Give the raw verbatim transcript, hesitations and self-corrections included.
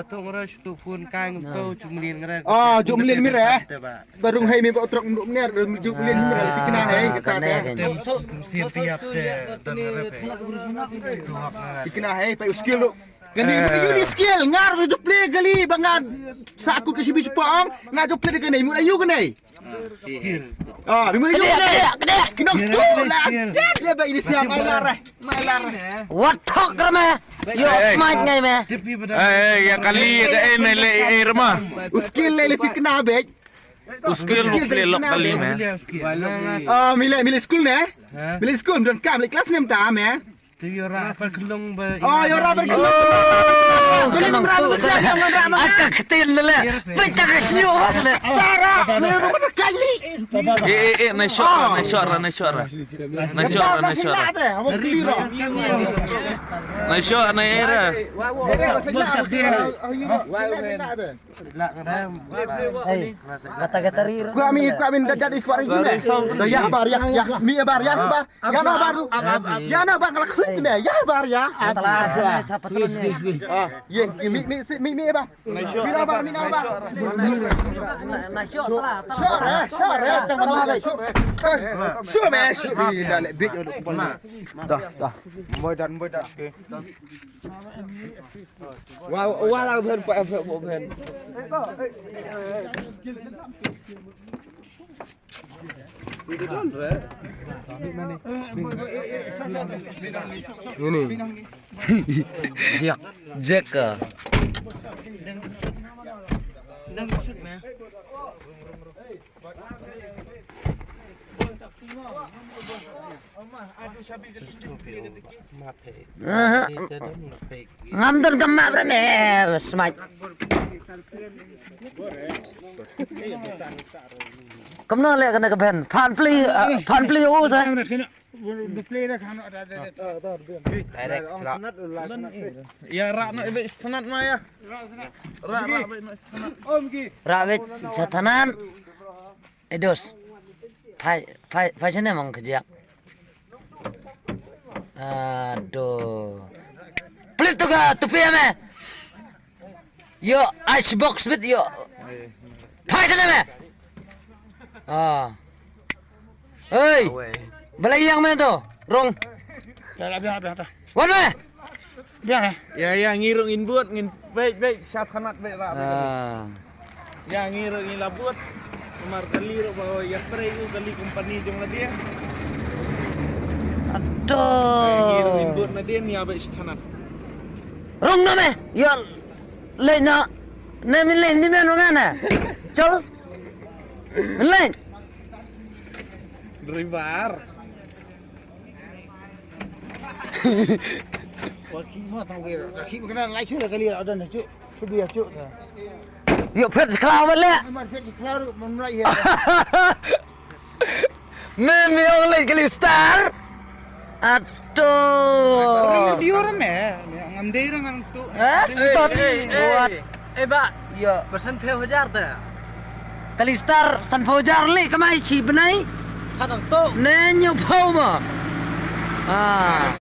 Tu ngara shu tu phone kai ngam tu jumlin ngara. Ah, jumlin mira. Barung hai mi ba trok mdu mner jumlin mira tikna hai kata ka. Tem sim piap te dan ngara pe. Tikna hai pa skill tu. Kani mu yu ni skill ngar tu play kali ba ngar sa ku ka sibi sipang nga tu play kani mu ayu kani. Ah, bi mari. Kedek, kedek, kedek. Kinong tu lah. Dia ba ini siap mai lar eh. Mai lar eh. What talk rama? Yo, smart ngai me. Eh, ya kali ya ka eh nai le eh rama. Uskil le le tikna bej. Uskil le lok kali me. Ah, mile mile school ne? Mile school don kam le class nem ta me. Tu yora perkelung ba. Oh, yora perkelung. Kelung ram tu siang yang ram. Aka ketin lele. Pecah ke sio le. Tara, melu mana kali. Eh eh eh, na shora, na shora, na shora. Na shora, na shora. Na shora, na era. Hey, gata gata ri. Ku ami ku ami da da di kuari gini. Da ya bar ya ya mi bar ya bar. Ya na bar tu. Ya na bar kalau ku ni ya bar ya. Telah sini siapa terus ni? Ah, ye mi mi si mi mi bar. Mi na bar mi na bar. Na shok telah. Shok eh shok eh tang ma shok. Shok me shok mi da le bit. Dah dah. Boy dan boy dan. Wa wa la ben pa pa ben. Ini. Jack. Jack. Ngam don ka map re me smai. Kumno le kane ka ben. Phan pli, phan pli u sa. Direct. Ya rak no ibe sanat ma ya. Rak rak ibe sanat. Rak ibe sanat. Edos. Phai phai phai sene mang kejak. Aduh. Pelit tu ka tupi ame. Yo, ice box bit yo. Phai sene me. Ah. Hei. Balai yang me tu. Rong. Dah dah biar biar dah. Wan me. Biang eh. Ya ya ngi ruh ngin bud ngin beit beit shat hanat beit rah. Ah. Ya ngi ruh ngin la bud. Mar kali ruh ba ya prei u kali kompani jong la dia. Aduh. Ngi ruh ngin bud na dia ni ya beit shat hanat. Rong na me. Ya leh na. Ne min leh ni men rong na. Chol. Min leh. Driver. Wa ki ma tang wer. Ki ma kana lai chu la kali la don chu. Chu bia chu. Yo phet khlaw ba le. Ma phet khlaw man lai ya. Me me ong lai kali star. Ato. Dio ra me. Ngam dei ra ngan tu. Eh, stop. Buat. Eh ba. Yo. Ba sanphew hajar ta. Kali star sanphew hajar le kamai chi bnai. Khatang to. Ne nyu phau ma. Ah.